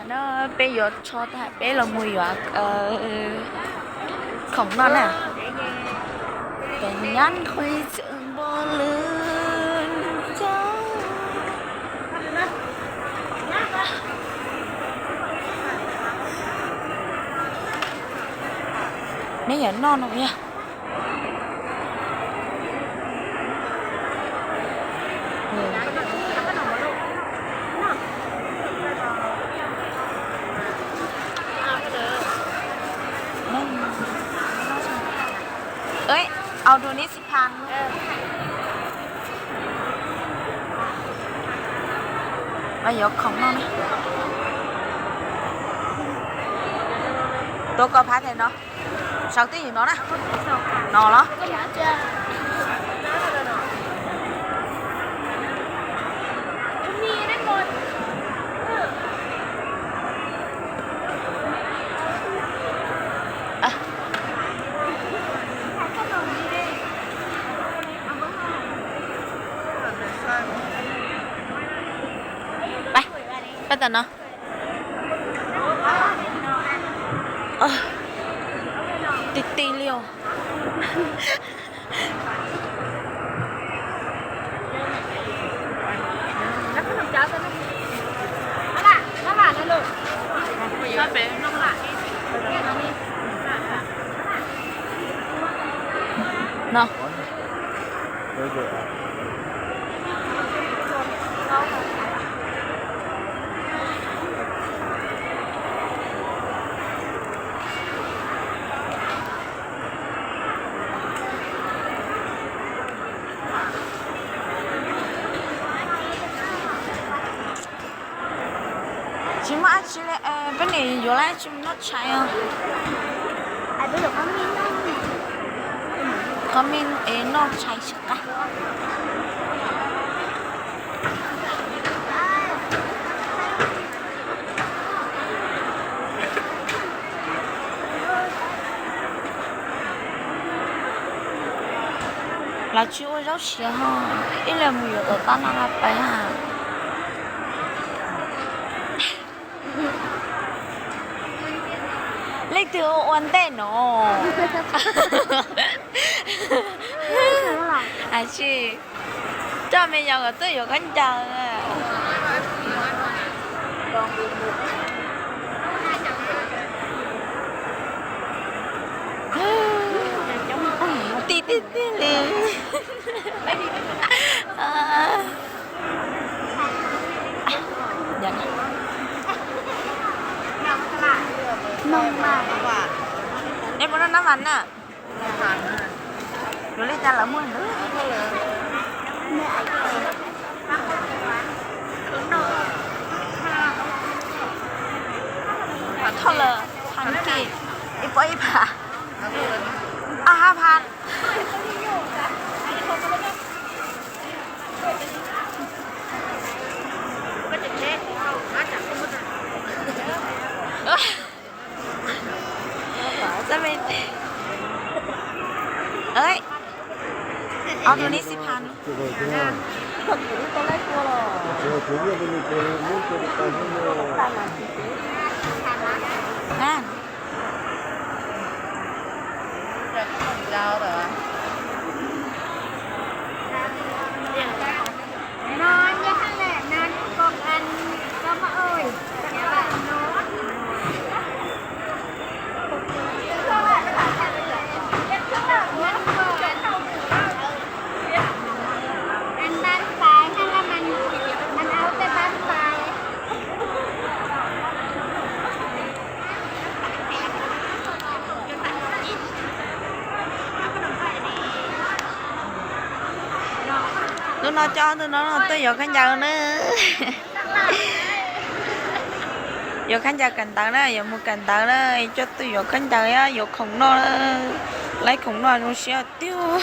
No peb yuav tsho tas peb los mus yuav khoom noj na. Cov nyab qhuav tseem npo lwm cov. Neb yuav noj no yog. Au dua neb xi phas. Yuav khoom no. Tuav ko phav them no. Saum twj ywm no na. No los. Pab, pab tam no. Ti ti li os. No. Tsis muaj dab tsi li, peb niam yuav lawv tsis mus noj tshais os. Qhov me es noj tshais tsis qab. Lawv tsis ua zaub siav ho, ib leeg mus yuav tom toj no los pais ha. Leej twg ua ntej no? Aws, coj me nyuam kom tuaj yuav khaub ncaws. Ti ti ti li. Neb puas noj nab mas na? Yuav li cas lawv muaj ntawd. Thoj lawm, thaj kis, ib pob ib phav, ab hab phav. Ob tug neb sib phaj no. Tus no coj tus no tuaj yuav khaub ncaws na. Yuav khaub ncaws kawm ntawv na, yuav mus kawm ntawv na, coj tuaj yuav khaub ncaws, yuav khoom noj, laib khoom noj zoo siab tiag.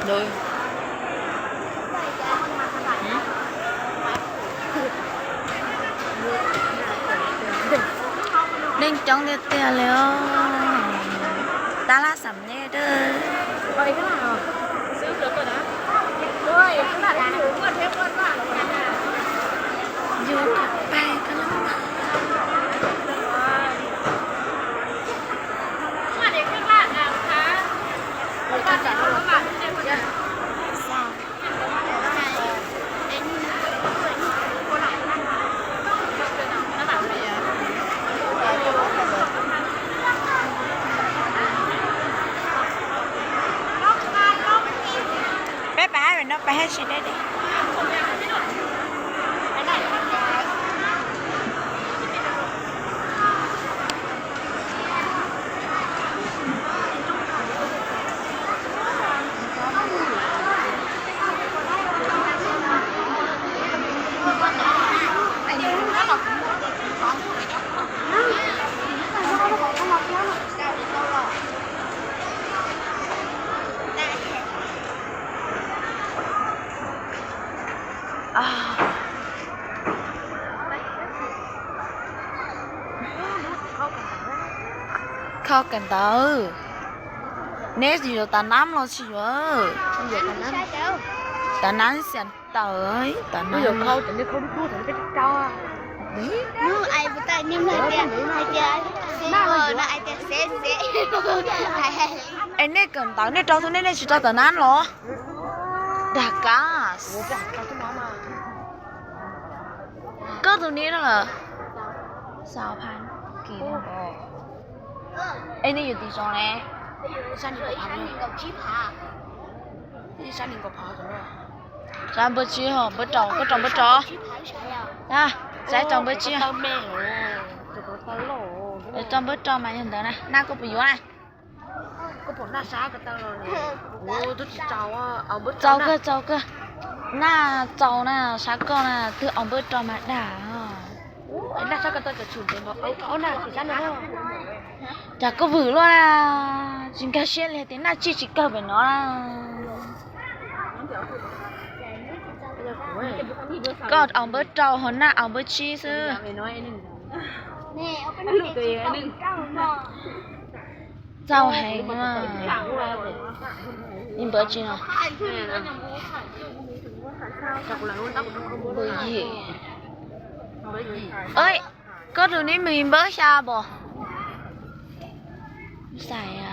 Neeg coob tiag tiag li os. Tab laj xam nej dab. Yus pais ko laj. Peb pais hab no pais hab tsis deb deb. Khau kawm ntawv. Neb yuav tav nab los tsis yuav? Tav nab xiam tawm, tav nab. Es nej kawm ntawv nej rau tug nej, nej tsis rau tav nab los? Dag kab. Koj tus ni no lawm. Es nej yuav tiv zos ne? Sab npawb tsib, npawb rau, koj rau npawb rau. Sab rau npawb tsib. Rau npawb rau mas yog ntawd na, naj koj puas yuav na? Txaus kawg, txaus kawg. Naj txaus na, sab koj na, twb au npawb rau mas dag. Cas koj vwm luaj na, tsis nkag siab li tias naj tsij tsis kawg pem no na. Koj au npawb rau ho naj au npawb tsib xwb. Txaus heev. Ib npawb tsi no? Npawb yim. Koj tus nib mus npawb xya pom. Xais.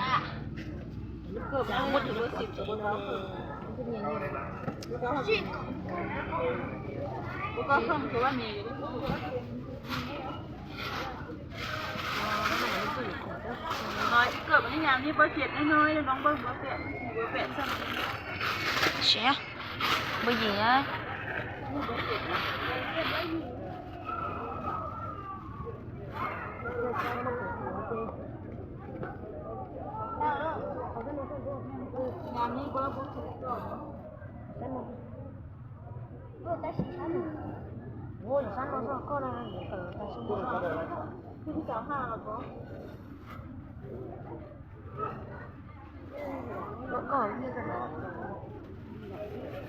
Siab, npawb yim.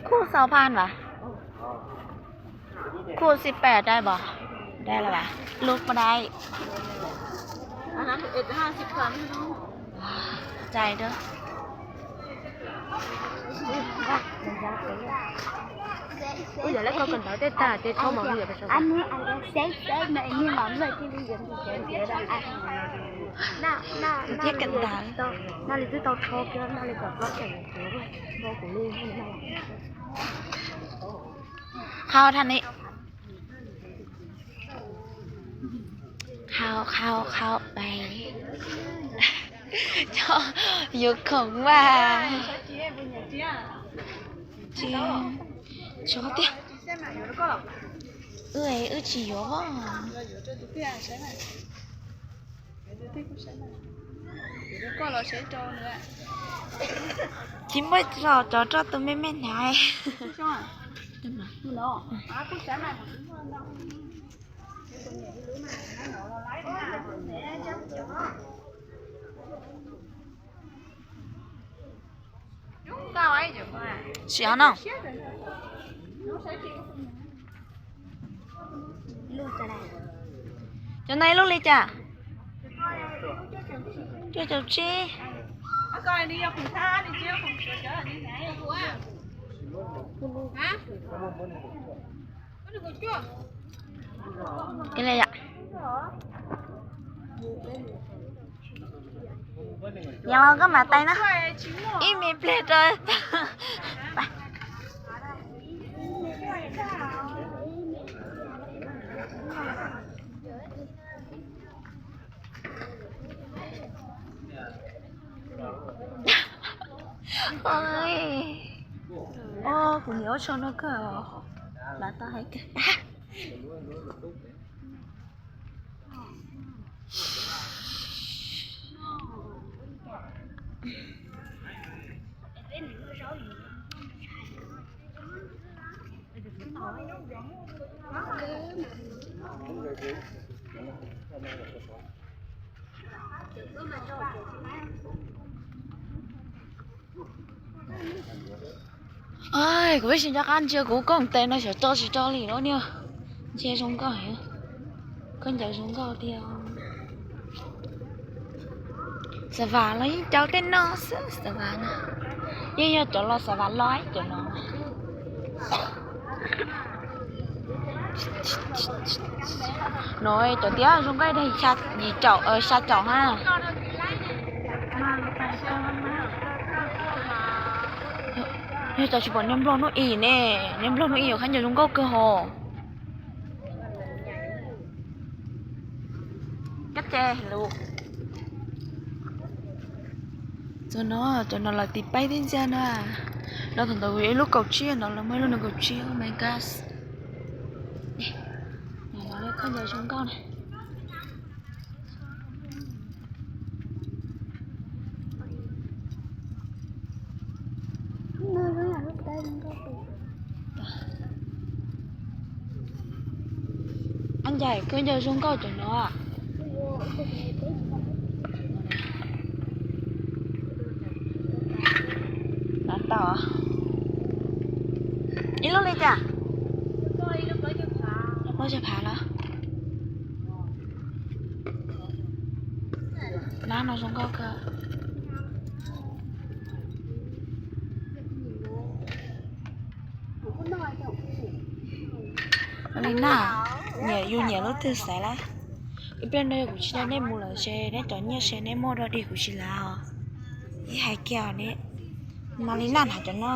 Kuj xaus phaj vas. Kuj xij paj dai pom? Dai los vas, lub paj dai. Dai dab. Ua yog lawv koj kawm ntawv tej tag ces txhob mos mus yom. Thiab kawm ntawv. Naj li twb tau rho kiag, naj li kom txob keem kuv li. Qhau thaj ni. Qhau, qhau, qhau pais. Yuav khoom mas. Tsis, tsis tiag. Wb, wb tsis yuav. Tsis muaj los tso rau tus me me hnav. Sim ho no. Cov no ib lub li cas? Cuaj caum tsib. Yog los koj mam tais na. Ib me pliag rau. Kuv nyiam ua tsho no kawg, lawv tau hais kawg. Kuv peb tsis nco qab ntsia kuv koom tes no xyov tso tsis tso li lawm niag. Ntsia zoo nkauj, khaub ncaws zoo nkauj tiag. Xav vas los yeej cov tej no xwb, xav vas no yeej yog cov los xav vas los cov no. No cov tiab zoo nkauj dag yim caum xya caum ha. Yog cov tsis pom niag nplog hnub ib ne, niag nplog hnub ib yuav khaub ncaws zoo nkauj kawg hos. Kab ce lus. Cov no, cov no lawv tiv paib tib ntxiag na. No thaum ntawd ib lub kaum tsib no, lawv muaj ib lub no kaum tsib, oh my god. Khaub ncaws zoo nkauj na. Ab, ncaim khaub ncaws zoo nkauj cov no. Nov tau ib lub li cas? Plaub caug phav los? Nab no zoo nkauj kawg. Li na, yus nyiam lub twg xaiv lawm. Ib pliag no yog kuv tsis nrog nej mus lawm ces neb cov nyiaj se neb muab rau dig, kuv tsis lav os. Ib hais kiag ne, mas li na hnav cov no.